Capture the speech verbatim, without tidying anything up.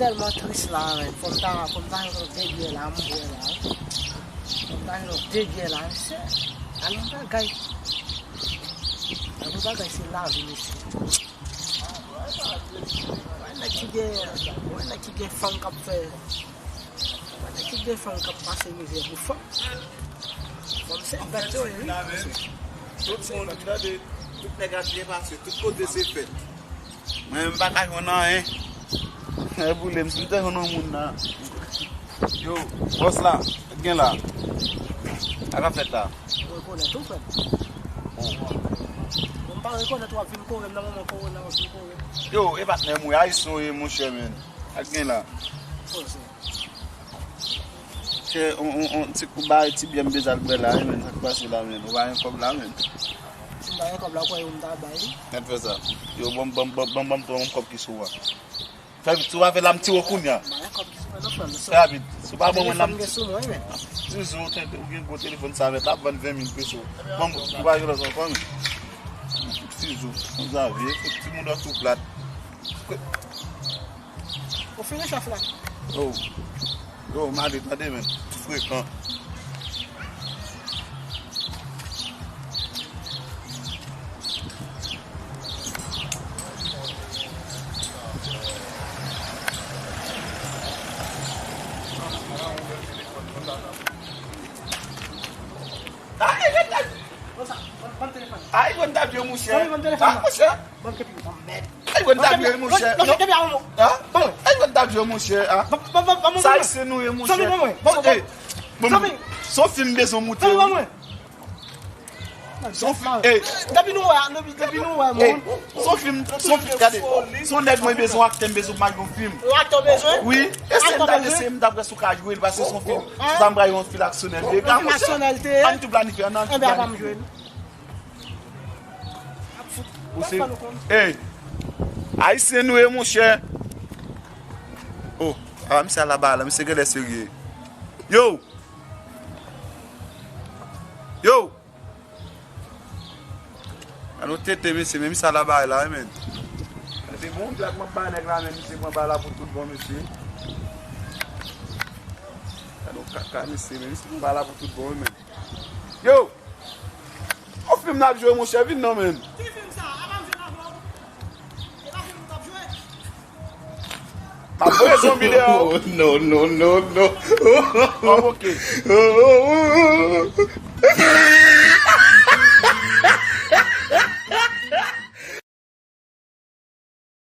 Tèlman tris la, men. Fò m ta, fò m ta jwenn yon de byè la, m bwè la. Fò m ta jwenn yon de byè la, mesye. Alon bagay. Alon bagay, se lavi, mesye. Wè nèg ki gen, wè nèg ki gen fanm k ap fè, wè nèg ki gen fanm k ap pase mizè pou fanm. Fanm se bèt yo ye, wi. Tout moun, gade, tout nèg ap byen pase, tout kote se fèt. Mwen menm m pa ka jwenn anyen. E boule m, si m te jwenn yon moun la. Yo, bòs la, sa k gen la? Sa k ap fèt la? Ou rekonèt ou, frè m? Bon, m pa rekonèt ou, w ap vin kore m nan moman kowona, w ap vin kore m. Yo, e patnè m wi, Ayisyen w ye, monchè, men. Sa k gen la? Chè, on, on, on ti kou bay, ti byè m bezwen al bwè la, wi, men, sa k pase la, men? Ou pa gen kòb la, men? Si m ta gen kòb la, ou kwè yo m ta bay li? Gad fè sa. Yo, ban m, ban m, ban m, ban m, ban m twa, ban m kòb ki sou a. Fè, si w pa fè la, m tire w kounye a. M pa gen kòb ki sou mwen non, frè m. Trè rapid. Si w pa ban mwen la, m... Telefòn gen sou mwen, wi, men. Tizou, ou tande, ou gen gwo telefòn sa, mèt la, vann ven mil peso. Ban m, ou pa gen lòt ankò, men. Tizou, konn sa vye, fout timoun nan tou plat. Ou fini chèf la? Yo, yo, m ale tande, men. Frekan. Ay, gad la. Ay, gad la, vye mouche. Ay, mouche. Ay, gad la, vye mouche. Ay, gad la, vye mouche. Sa se nou ye, mouche. Ey, bon, se yon fim bezwen moute. Son fi, ey. Depi nou wè, depi, depi nou wè, ey, moun. Son fim, son fim, gade. Son nèg mwen bezwen aktè, m bezwen mal yon fim. Yon aktè bezwen? Wi. Eseye m ta, eseye m ta wè si w ka jwe l, paske son fim. Sa m pral yon fil aksyonèl. Yon fil aksyonèl te ye? Ann tou planifye, ann, ann tou planifye. Enben, apa m jwe l? Ou se, ey. Ayisyen nou ye, monchè. Oh, a, misye al laba la, misye genlè serye. Yo! Yo! Gade yon tete, mesye, men misye al laba la, wi, men. Gade bon blag m ap bay nèg la, men misye pran bal la pou tout bon, mesye. Gade yon kaka, mesye, men misye pran bal la pou tout bon, wi, men. Yo! Yon fim n ap jwe, monchè, vin non, men. Ki fim sa? Apa m jwe avè w? E pa fim nou t ap jwe? M ap voye zon videyo. Oh, no, no, no, no. Oh, ok.